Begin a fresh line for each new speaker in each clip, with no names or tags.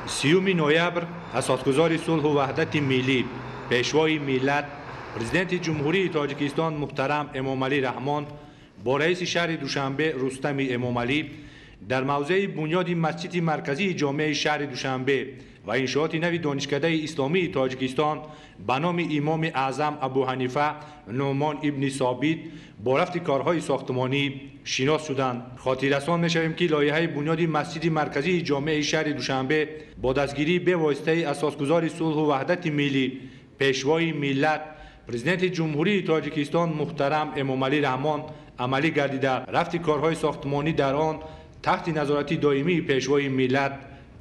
30 ноябр асосгузори сулҳу ваҳдати миллӣ, пешвои миллат, Президенти Ҷумҳурии Тоҷикистон муҳтарам Эмомалӣ Раҳмон бо раиси шаҳри Душанбе Рустами Эмомалӣ дар мавзеи бунёди масҷиди марказии ҷомеаи шаҳри Душанбе ва иншооти нави Донишкадаи исломии Тоҷикистон ба номи Имоми Аъзам Абу Ҳанифа Нуъмон ибни Собит бо рафти корҳои сохтмонӣ шинос шуданд. Хотиррасон мешавем, ки лоиҳаи бунёди масҷиди марказии ҷомеаи шаҳри Душанбе бо дастгирии бевоситаи асосгузори сулҳу ваҳдати миллӣ, пешвои миллат, Президенти Ҷумҳурии Тоҷикистон муҳтарам Эмомалӣ Раҳмон амалӣ гардида, рафти корҳои сохтмонӣ дар он таҳти назорати доимии пешвои миллат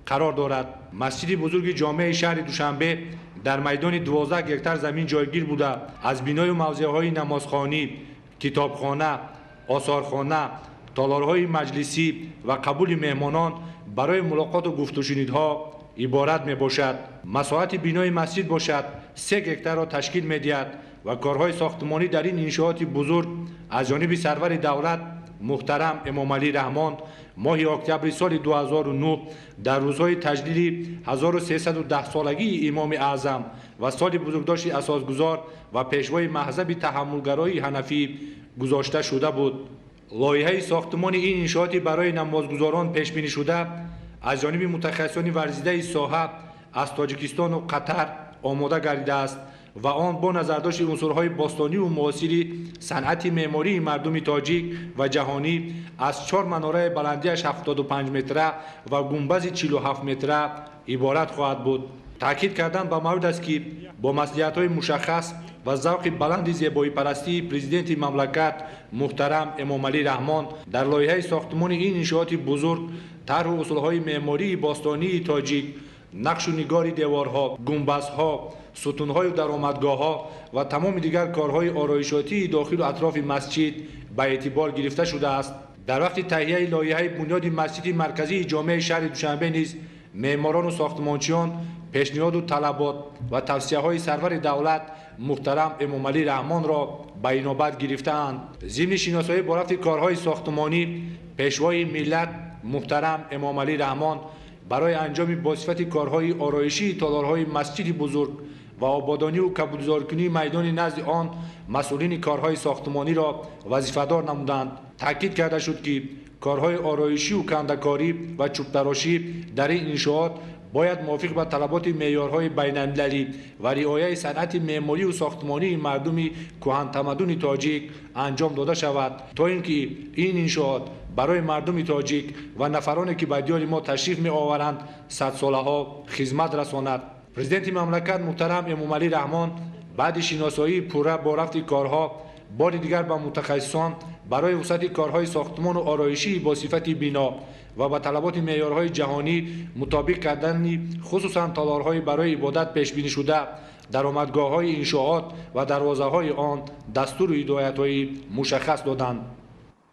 қарор дорад. Масҷиди бузурги ҷомеаи шаҳри Душанбе дар майдони 12 гектар замин ҷойгир буда, аз биною мавзеъҳои намозхонӣ, китобхона, осорхона, толорҳои маҷлисӣ ва қабули меҳмонон барои мулоқоту гуфтушунидҳо иборат мебошад. Масоҳати бинои масҷид бошад 3 гектарро ташкил медиҳад ва корҳои сохтмонӣ дар ин иншооти бузург аз ҷониби сарвари давлат муҳтарам Эмомалӣ Раҳмон моҳи октябри соли 2009 дар рӯзҳои таҷлили 1310-солагии Имоми Аъзам ва соли бузургдошти асосгузор ва пешвои маҳзаби таҳаммулгароии ҳанафӣ гузошта шуда буд. Лоиҳаи сохтмони ин иншооти барои намозгузорон пешбинӣ шуда аз ҷониби мутахассисони варзидаи соҳа аз Тоҷикистону Қатар омода гардидааст ва он бо назардошти унсурҳои бостониву муосири санъати меъмории мардуми тоҷик ва ҷаҳонӣ аз 4 манораи баландиаш 75 метра ва гумбази 47 метра иборат хоҳад буд. Таъкид кардан ба маврид аст, ки бо маслиҳатҳои мушаххас ва завқи баланди зебоипарастии президенти мамлакат муҳтарам Эмомалӣ Раҳмон дар лоиҳаи сохтмони ин иншооти бузург тарҳу усулҳои меъмории бостонии тоҷик, нақшу нигори деворҳо, гумбазҳо, сутунҳою даромадгоҳҳо ва тамоми дигар корҳои ороишотии дохилу атрофи масҷид ба эътибор гирифта шудааст. Дар вақти таҳияи лоиҳаи бунёди масҷиди марказии ҷомеаи шаҳри Душанбе низ меъморону сохтмончиён пешниҳоду талабот ва тавсияҳои сарвари давлат муҳтарам Эмомалӣ Раҳмонро ба инобат гирифтаанд. Зимни шиносоӣ бо рафти корҳои сохтмонӣ пешвои миллат муҳтарам Эмомалӣ Раҳмон барои анҷоми босифати корҳои ороишии толорҳои масҷиди бузург ва ободониву кабудзоркунии майдони назди он масъулини корҳои сохтмониро вазифадор намуданд. Таъкид карда шуд, ки корҳои ороишию кандакорӣ ва чӯбтарошӣ дар ин иншоот бояд мувофиқ ба талаботи меъёрҳои байналмилалӣ ва риояи санъати меъморию сохтмонии мардуми кӯҳантамаддуни тоҷик анҷом дода шавад, то ин ки ин иншоот барои мардуми тоҷик ва нафароне, ки ба диёри мо ташриф меоваранд, садсолаҳо хизмат расонад. Президенти мамлакат муҳтарам Эмомалӣ Раҳмон баъди шиносоии пурра бо рафти корҳо бори дигар ба мутахассисон барои вусъати корҳои сохтмону ороишии бо сифати бино ва ба талаботи меъёрҳои ҷаҳонӣ мутобиқ кардани хусусан толорҳои барои ибодат пешбинӣ шуда, даромадгоҳҳои иншоот ва дарвозаҳои он дастуру ҳидоятҳои мушаххас доданд.